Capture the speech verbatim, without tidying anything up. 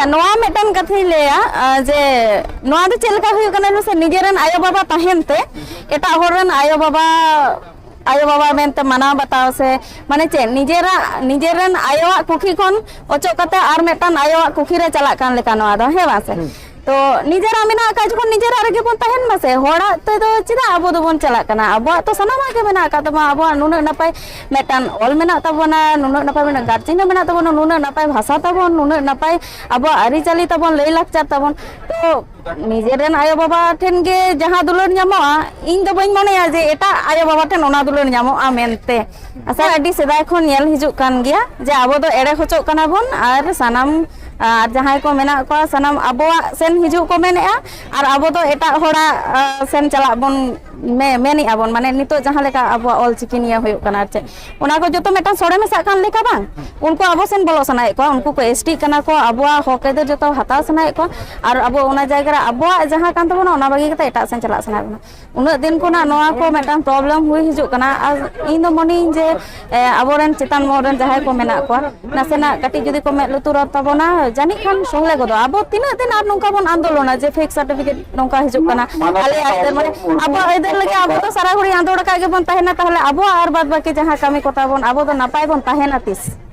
ᱱᱚᱣᱟ ᱢᱤᱫᱴᱟᱝ ᱠᱟᱛᱷᱟᱧ ᱞᱟᱹᱭᱟ, ᱟᱸ, ᱡᱮ ᱱᱚᱣᱟ ᱫᱚ ᱪᱮᱫ ᱞᱮᱠᱟ ᱦᱩᱭᱩᱜ ᱠᱟᱱᱟ ᱢᱟᱥᱮ, ᱱᱤᱡᱮᱨᱮᱱ ᱟᱭᱳᱼᱵᱟᱵᱟ ᱛᱟᱦᱮᱱ ᱛᱮ ᱮᱴᱟᱜ ᱦᱚᱲ ᱨᱮᱱ ᱟᱭᱳᱼᱵᱟᱵᱟ, ᱟᱭᱳᱼᱵᱟᱵᱟ ᱢᱮᱱᱛᱮ ᱢᱟᱱᱟᱣ ᱵᱟᱛᱟᱣ ᱥᱮ, ᱢᱟᱱᱮ ᱪᱮᱫ, ᱱᱤᱡᱮᱨᱟᱜ, ᱱᱤᱡᱮᱨᱮᱱ ᱟᱭᱳᱣᱟᱜ ᱠᱩᱠᱷᱤ ᱠᱷᱚᱱ ᱚᱪᱚᱜ ᱠᱟᱛᱮ ᱟᱨ ᱢᱤᱫᱴᱟᱝ ᱟᱭᱳᱣᱟᱜ ᱠᱩᱠᱷᱤ ᱨᱮ ᱪᱟᱞᱟᱜ ᱠᱟᱱ ᱞᱮᱠᱟ ᱱᱚᱣᱟ ᱫᱚ, ᱦᱮᱸ ᱵᱟᱝ ᱥᱮ? ᱛᱚ ᱱᱤᱡᱮᱨᱟᱜ ᱢᱮᱱᱟᱜ ᱟᱠᱟᱫ ᱡᱚᱠᱷᱚᱱ ᱱᱤᱡᱮᱨᱟᱜ ᱨᱮᱜᱮ ᱵᱚᱱ ᱛᱟᱦᱮᱱ ᱢᱟᱥᱮ, ᱦᱚᱲᱟᱜ ᱛᱮᱫᱚ ᱪᱮᱫᱟᱜ ᱟᱵᱚ ᱫᱚᱵᱚᱱ ᱪᱟᱞᱟᱜ ᱠᱟᱱᱟ? ᱟᱵᱚᱣᱟᱜ ᱛᱚ ᱥᱟᱱᱟᱢᱟᱜ ᱜᱮ ᱢᱮᱱᱟᱜ ᱟᱠᱟᱫ ᱛᱟᱵᱚᱱᱟ, ᱟᱵᱚᱣᱟᱜ ᱱᱩᱱᱟᱹᱜ ᱱᱟᱯᱟᱭ ᱢᱤᱫᱴᱟᱝ ᱚᱞ ᱢᱮᱱᱟᱜ ᱛᱟᱵᱚᱱᱟ, ᱱᱩᱱᱟᱹᱜ ᱱᱟᱯᱟᱭ ᱢᱤᱫᱴᱟᱝ ᱜᱟᱨ ᱪᱤᱱᱦᱟᱹ ᱢᱮᱱᱟᱜ ᱛᱟᱵᱚᱱᱟ, ᱱᱩᱱᱟᱹᱜ ᱱᱟᱯᱟᱭ ᱵᱷᱟᱥᱟ ᱛᱟᱵᱚᱱ, ᱱᱩᱱᱟᱹᱜ ᱱᱟᱯᱟᱭ ᱟᱵᱚᱣᱟᱜ ᱟᱹᱨᱤᱪᱟᱹᱞᱤ ᱛᱟᱵᱚᱱ, ᱞᱟᱹᱭ ᱞᱟᱠᱪᱟᱨ ᱛᱟᱵᱚᱱ᱾ ᱛᱚ ᱱᱤᱡᱮᱨᱮᱱ ᱟᱭᱳᱼᱵᱟᱵᱟ ᱴᱷᱮᱱ ᱜᱮ ᱡᱟᱦᱟᱸ ᱫᱩᱞᱟᱹᱲ ᱧᱟᱢᱚᱜᱼᱟ, ᱤᱧ ᱫᱚ ᱵᱟᱹᱧ ᱢᱚᱱᱮᱭᱟ ᱡᱮ ᱮᱴᱟᱜ ᱟᱭᱳᱼᱵᱟᱵᱟ ᱴᱷᱮᱱ ᱚᱱᱟ ᱫᱩᱞᱟᱹᱲ ᱧᱟᱢᱚᱜᱼᱟ ᱢᱮᱱᱛᱮ᱾ ᱟᱥᱟ ᱟᱹᱰᱤ ᱥᱮᱫᱟᱭ ᱠᱷᱚᱱ ᱧᱮᱞ ᱦᱤᱡᱩᱜ ᱠᱟᱱ ᱜᱮᱭᱟ ᱡᱮ ᱟᱵᱚ ᱫᱚ ᱮᱲᱮ ᱦᱚᱪᱚᱜ ᱠᱟᱱᱟ ᱵᱚᱱ, ᱟᱨ ᱥᱟᱱᱟᱢ, ᱟᱨ ᱡᱟᱦᱟᱸᱭ ᱠᱚ ᱢᱮᱱᱟᱜ ᱠᱚᱣᱟ, ᱥᱟᱱᱟᱢ ᱟᱵᱚᱣᱟᱜ ᱥᱮᱱ ᱦᱤᱡᱩᱜ ᱠᱚ ᱢᱮᱱᱮᱫᱼᱟ, ᱟᱨ ᱟᱵᱚ ᱫᱚ ᱮᱴᱟᱜ ᱦᱚᱲᱟᱜ, ᱟ, ᱥᱮᱱ ᱪᱟᱞᱟᱜ ᱵᱚᱱ ᱢᱮ-, ᱢᱮᱱᱮᱫᱼᱟ ᱵᱚᱱ, ᱢᱟᱱᱮ ᱱᱤᱛᱚᱜ ᱡᱟᱦᱟᱸ ᱞᱮᱠᱟ ᱟᱵᱚᱣᱟᱜ ᱚᱞ ᱪᱤᱠᱤ ᱱᱤᱭᱟᱹ ᱦᱩᱭᱩᱜ ᱠᱟᱱᱟ, ᱟᱨ ᱪᱮᱫ ᱚᱱᱟ ᱠᱚ ᱡᱚᱛᱚ ᱢᱤᱫᱴᱟᱝ ᱥᱚᱲᱮ ᱢᱮᱥᱟᱜ ᱠᱟᱱ ᱞᱮᱠᱟ ᱵᱟᱝ? ᱩᱱᱠᱩ ᱟᱵᱚ ᱥᱮᱱ ᱵᱚᱞᱚᱜ ᱥᱟᱱᱟᱭᱮᱫ ᱠᱚᱣᱟ, ᱩᱱᱠᱩ ᱠᱚ ᱮᱥ ᱴᱤᱜ ᱠᱟᱱᱟ ᱠᱚ, ᱟᱵᱚᱣᱟᱜ ᱦᱚᱠ ᱟᱹᱭᱫᱟᱹᱨ ᱡᱚᱛᱚ ᱦᱟᱛᱟᱣ ᱥᱟᱱᱟᱭᱮᱫ ᱠᱚᱣᱟ, ᱟᱨ ᱟᱵᱚ ᱚᱱᱟ ᱡᱟᱭᱜᱟ ᱨᱮ ᱟᱵᱚᱣᱟᱜ ᱡᱟᱦᱟᱸ ᱠᱟᱱ ᱛᱟᱵᱚᱱᱟ ᱚᱱᱟ ᱵᱟᱹᱜᱤ ᱠᱟᱛᱮ ᱮᱴᱟᱜ ᱥᱮᱱ ᱪᱟᱞᱟᱜ ᱥᱟᱱᱟᱭᱮᱫ ᱵᱚᱱᱟ᱾ ᱩᱱᱟᱹᱜ ᱫᱤᱱ ᱠᱷᱚᱱᱟᱜ ᱱᱚᱣᱟ ᱠᱚ ᱢᱤᱫᱴᱟᱝ ᱯᱨᱚᱵᱞᱮᱢ ᱦᱩᱭ ᱦᱤᱡᱩᱜ ᱠᱟᱱᱟ, ᱟᱨ ᱤᱧ ᱫᱚ ᱢᱚᱱᱮᱭᱟᱹᱧ ᱡᱮ, ᱮ, ᱟᱵᱚᱨᱮᱱ ᱪᱮᱛᱟᱱ ᱢᱚᱦᱚᱞ ᱨᱮᱱ ᱡᱟᱦᱟᱸᱭ ᱠᱚ ᱢᱮᱱᱟᱜ ᱠᱚᱣᱟ, ᱱᱟᱥᱮᱱᱟᱜ ᱠᱟᱹᱴᱤᱡ ᱡᱩᱫᱤ ᱠᱚ ᱢᱮᱫ ᱞᱩᱛᱩᱨ ᱛᱟᱵᱚᱱᱟ, ᱡᱟᱹᱱᱤᱡ ᱠᱷᱟᱱ ᱥᱚᱦᱞᱮ ᱜᱚᱫᱚᱜᱼᱟ᱾ ᱟᱵᱚ ᱛᱤᱱᱟᱹᱜ ᱫᱤᱱ ᱟᱨ ᱱᱚᱝᱠᱟ ᱵᱚᱱ ᱟᱱᱫᱳᱞᱚᱱᱟ ᱡᱮ ᱯᱷᱮᱠ ᱥᱟᱨᱴᱤᱯᱷᱤᱠᱮᱴ ᱱᱚᱝᱠᱟ ᱦᱤᱡᱩᱜ ᱠᱟᱱᱟ, ᱟᱞᱮᱭᱟᱜ ᱟᱹᱭᱫᱟᱹᱨ, ᱢᱟᱱᱮ ᱟᱵᱚᱣᱟᱜ ᱟᱹᱭᱫᱟᱹᱨ ᱞᱟᱹᱜᱤᱫ ᱟᱵᱚ ᱫᱚ ᱥᱟᱨᱟ ᱜᱷᱩᱲᱤ ᱟᱸᱫᱳᱲ ᱟᱠᱟᱫ ᱜᱮᱵᱚᱱ ᱛᱟᱦᱮᱱᱟ, ᱛᱟᱦᱚᱞᱮ ᱟᱵᱚᱣᱟᱜ ᱟᱨ ᱵᱟᱫ ᱵᱟᱹᱠᱤ ᱡᱟᱦᱟᱸ ᱠᱟᱹᱢᱤ ᱠᱚ ᱛᱟᱵᱚᱱ, ᱟᱵᱚ ᱫᱚ ᱱᱟᱯᱟᱭ ᱵᱚᱱ ᱛᱟᱦᱮᱱᱟ ᱛᱤᱥ?